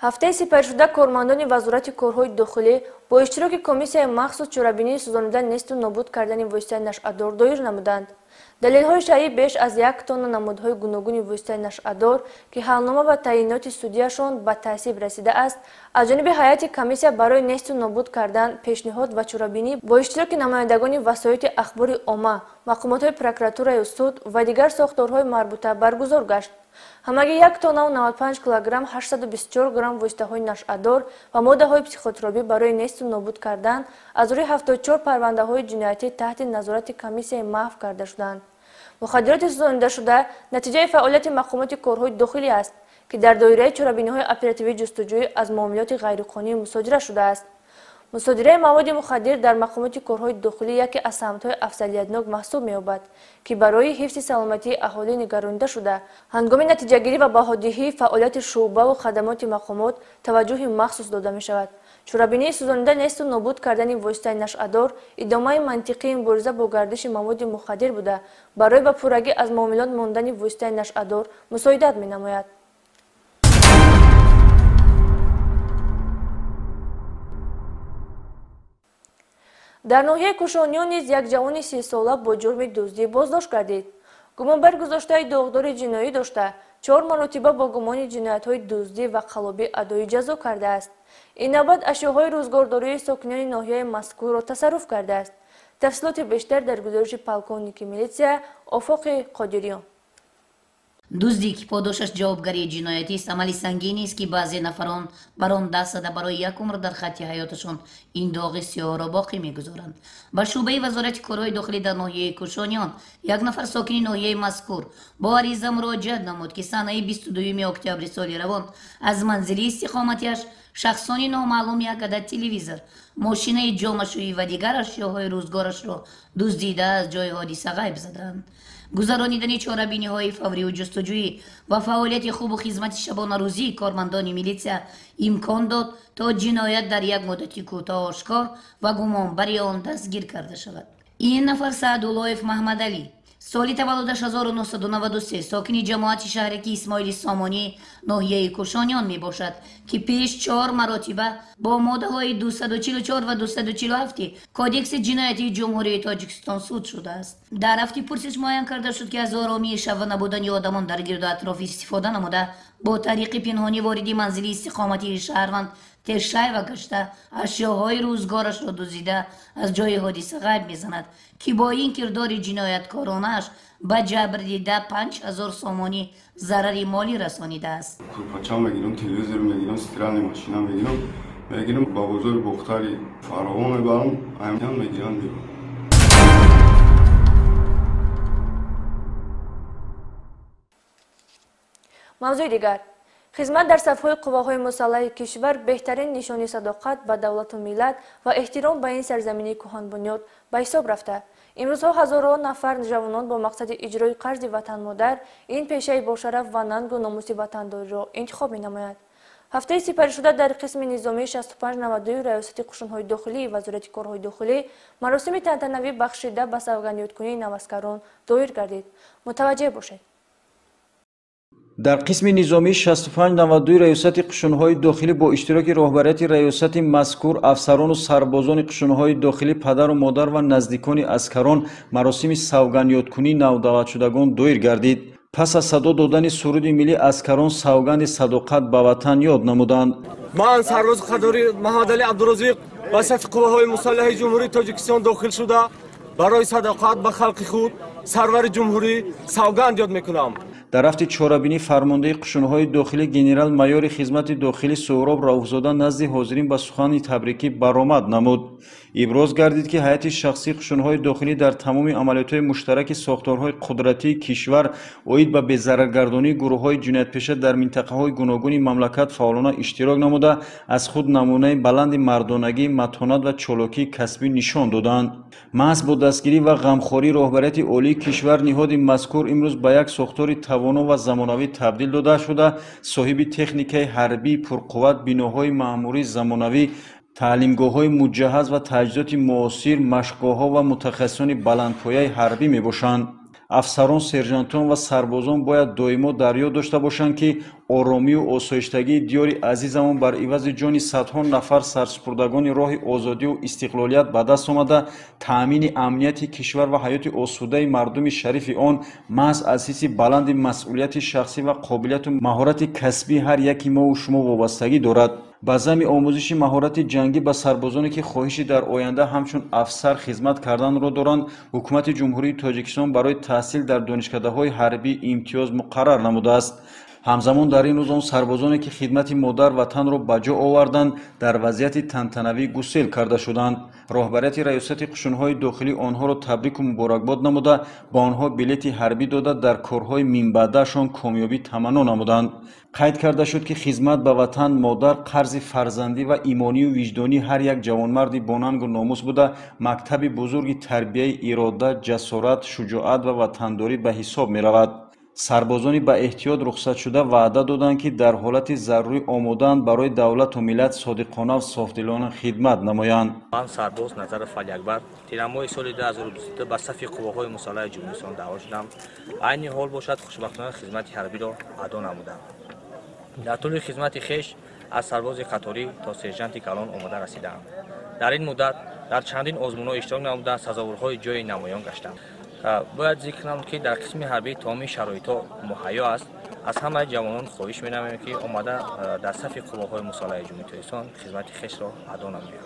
Ҳафтаи сипаришуда кормандони Вазорати корҳои дохилӣ бо иштироки комиссияи махсус чорабинии сӯзонида несту нобуд кардани воситаи нашъадор доир намуданд. Далелҳои шаръӣ беш аз 1 тонна намудҳои гуногуни воситаи нашъадор, ки ҳалнома ва таъйиноти судияшон ба тасвиб расидааст, аз ҷониби ҳайати комиссия барои несту нобуд кардан пешниҳод ва чорабинӣ бо иштироки намояндагони васоити ахбори омма, мақомотҳои прокуратураю суд ва дигар сохторҳои марбута баргузор гашт. Ҳамагӣ 1 тоннау 95 килограмм 824 грамм воситаҳои нашъадор ва моддаҳои психотробӣ барои несту нобуд кардан аз рӯи 74 парвандаҳои ҷиноятӣ таҳти назорати комиссияи маҳв карда шуданд. Мухаддироти сӯзонидашуда натиҷаи фаъолияти мақомоти корҳои дохилӣ аст, ки дар доираи чорабиниҳои оперативӣ ҷустуҷӯӣ аз муомилоти ғайриқонунӣ мусодира шудааст. Мусодираи маводи мухаддир дар мақомоти корҳои дохилӣ яке аз самтҳои афзалиятнок маҳсуб меёбад, ки барои ҳифзи саломатии аҳолӣ нигаронида шуда, ҳангоми натиҷагирӣ ва баҳодиҳии фаъолияти шӯъбаву хадамоти мақомот таваҷҷӯҳи махсус дода мешавад. Чорабинии сӯзонида несту нобуд кардани воситаи нашъадор идомаи мантиқии мубориза бо гардиши маводи мухаддир буда, барои ба пуррагӣ аз муомилот мондани воситаи нашъадор мусоидат менамояд. Дар ноҳияи Кушониён низ як ҷавони 30-сола бо ҷурми дуздӣ боздошт гардид. Гумонбар гузоштаи доғдори ҷиноӣ дошта, 4 маротиба бо гумони ҷиноятҳои дуздӣ ва қаллобӣ адои ҷазо кардааст. Ин навбат ашёҳои рӯзгордории сокинони ноҳияи мазкурро тасарруф кардааст. Тафсилоти бештар дар гузориши полковники милитсия Офоқи Қодириён. Дуздӣ, ки подошаш ҷавобгарии ҷиноятист, амали сангинест, ки баъзе нафарон бар он даст зада барои як умр дар хатти ҳаёташон ин доғи сиёҳро боқӣ мегузоранд. Ба шӯъбаи Вазорати корҳои дохилӣ дар ноҳияи Кушониён як нафар сокини ноҳияи мазкур бо ариза муроҷиат намуд, ки санаи 22 октябри соли равон аз манзили истиқоматиаш шахсони номаълум як адад телевизор, мошинаи ҷомашӯӣ ва дигар ашёҳои рӯзгорашро дуздида аз ҷои ҳодиса ғайб заданд. Гузаронидани чорабиниҳои фавриву ҷустуҷӯӣ ва фаъолияти хубу хизмати шабонарӯзии кормандони милитсия имкон дод, то ҷиноят дар як муддати кӯтоҳ ошкор ва гумонбари он дастгир карда шавад. Ин нафар Саъдуллоев Маҳмадалӣ, соли таваллудаш 1993, сокини ҷамоати шаҳраки Исмоили Сомонӣ, ноҳияи Кушониён мебошад, ки пеш 4 маротиба бо моддаҳои 244 ва 247 Кодекси ҷиноятии Ҷумҳурии Тоҷикистон суд шудааст. Дар рафти пурсиш муайян карда шуд, ки аз оромии шаб ва набудани одамон дар гирду атроф истифода намуда, бо тариқи пинҳонӣ вориди манзили истиқоматии шаҳрванд Тешаева гашта, ашёҳои рӯзгорашро дуздида аз ҷои ҳодиса ғайб мезанад, ки бо ин кирдори ҷинояткоронааш ба ҷабр дида 5000 сомонӣ зарари молӣ расонидааст. Курпача мегирам, телевизор мегирам, стиральная машина мегирам, мегирам ба бозори Бохтари Фаровон мебарам, айман мегирам мебарам. Мавзӯи дигар. Хизмат дар сафҳои қувваҳои мусаллаҳи кишвар беҳтарин нишони садоқат ба давлату миллат ва эҳтиром ба ин сарзамини кӯҳанбунёд ба ҳисоб рафта. Имрӯзҳо ҳазорон нафар ҷавонон бо мақсади иҷрои қарзи ватанмодар ин пешаи бошараф ва нангу номуси ватандориро интихоб менамояд. Ҳафтаи сипаришуда дар қисми низомии 6592 Раёсати қушунҳои дохилии Вазорати корҳои дохилӣ маросими тантанавӣ бахшида ба савгандёдкунии наваскарон доир гардид. Мутаваҷҷеҳ бошед. Дар қисми низомии 6592 Раёсати қушунҳои дохилӣ бо иштироки роҳбарияти раёсати мазкур, афсарону сарбозони қушунҳои дохилӣ, падару модар ва наздикони аскарон маросими савгандёдкунии навдаъватшудагон доир гардид. Пас аз садо додани суруди миллӣ аскарон савганди садоқат ба ватан ёд намуданд. Ман сарбози қадори Маҳмадалӣ Абдурозиқ ба сафи қувваҳои мусаллаҳи Ҷумҳурии Тоҷикистон дохил шуда, барои садоқат ба халқи худ, сарвари ҷумҳурӣ савганд ёд мекунам. Дар рафти чорабинӣ фармондаи қушунҳои дохилӣ генерал-майори хизмати дохилӣ Суҳроб Рауфзода назди ҳозирин ба сухани табрикӣ баромад намуд. Иброз гардид, ки ҳайати шахсии қушунҳои дохилӣ дар тамоми амалиётҳои муштараки сохторҳои қудратии кишвар оид ба безараргардонии гурӯҳҳои ҷиноятпеша дар минтақаҳои гуногуни мамлакат фаъолона иштирок намуда, аз худ намунаи баланди мардонагӣ, матонат ва чолокии касбӣ нишон доданд. Маҳз бо дастгирӣ ва ғамхории роҳбарияти олии кишвар ниҳоди мазкур имрӯз ба як сохтори тавоно ва замонавӣ табдил дода шуда, соҳиби техникаи ҳарбии пурқувват, биноҳои маъмурии замонавӣ, таълимгоҳҳои муҷаҳҳаз ва таҷҳизоти муосир, машқгоҳҳо ва мутахассисони баландпояи ҳарбӣ мебошанд. Афсарон, сержантон ва сарбозон бояд доимо дар ёд дошта бошанд, ки оромию осоиштагии диёри азизамон бар ивази ҷони садҳо нафар сарсупурдагони роҳи озодию истиқлолият ба даст омада, таъмини амнияти кишвар ва ҳаёти осудаи мардуми шарифи он маҳз аз ҳисси баланди масъулияти шахсӣ ва қобилияту маҳорати касбии ҳар яки мову шумо вобастагӣ дорад. Ба зами омӯзиши маҳорати ҷангӣ ба сарбозоне, ки хоҳиши дар оянда ҳамчун афсар хизмат карданро доранд, ҳукумати Ҷумҳурии Тоҷикистон барои таҳсил дар донишкадаҳои ҳарбӣ имтиёз муқаррар намудааст. Ҳамзамон дар ин рӯз он сарбозоне, ки хидмати модар ватанро ба ҷо оварданд, дар вазъияти тантанавӣ гусел карда шуданд. Роҳбарияти раёсати қушунҳои дохилӣ онҳоро табрику муборакбод намуда, ба онҳо билети ҳарбӣ дода, дар корҳои минбаъдаашон комёбӣ таманно намуданд. Қайд карда шуд, ки хизмат ба ватан модар қарзи фарзандӣ ва имонию виҷдонии ҳар як ҷавонмарди бонангу номус буда, мактаби бузурги тарбияи ирода, ҷасорат, шуҷоат ва ватандорӣ ба ҳисоб меравад. Сарбозони ба эҳтиёт рухсатшуда ваъда доданд, ки дар ҳолати зарурӣ омодаанд барои давлату миллат содиқона ва софдилона хидмат намоянд. Ман сарбоз Назаров Алиакбар тирамоҳи соли 2022 ба сафи қувваҳои мусаллаҳи Ҷумҳурии Ислом даъват шудам. Айни ҳол бошад, хушбахтона хизмати ҳарбиро адо намудам. Дар тӯли хизмати хеш аз сарбози қаторӣ то сержанти калон омода расидаам. Дар ин муддат дар чандин озмунҳо иштирок намуда, сазоворҳои ҷои намоён гаштам. Бояд зикр намуд, ки дар қисми ҳарбӣ тамоми шароитҳо муҳайё аст. Аз ҳамаи ҷавонон хоҳиш менамоем, ки омада дар сафи қувваҳои мусаллаҳи Ҷумҳурии Тоҷикистон хизмати хешро адо намоянд.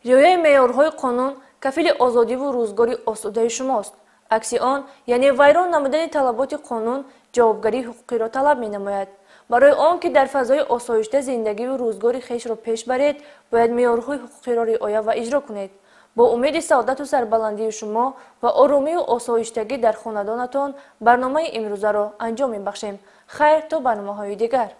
Риояи меъёрҳои қонун кафили озодиву рӯзгори осудаи шумост. Акси он, яъне вайрон намудани талаботи қонун, ҷавобгарии ҳуқуқиро талаб менамояд. Барои он ки дар фазои осоишта зиндагиву рӯзгори хешро пеш баред, бояд меъёрҳои ҳуқуқиро риоя ва иҷро кунед. Бо умеди саодату сарбаландии шумо ва оромию осоиштагӣ дар хонадонатон барномаи имрӯзаро анҷом мебахшем. Хайр, то барномаҳои дигар.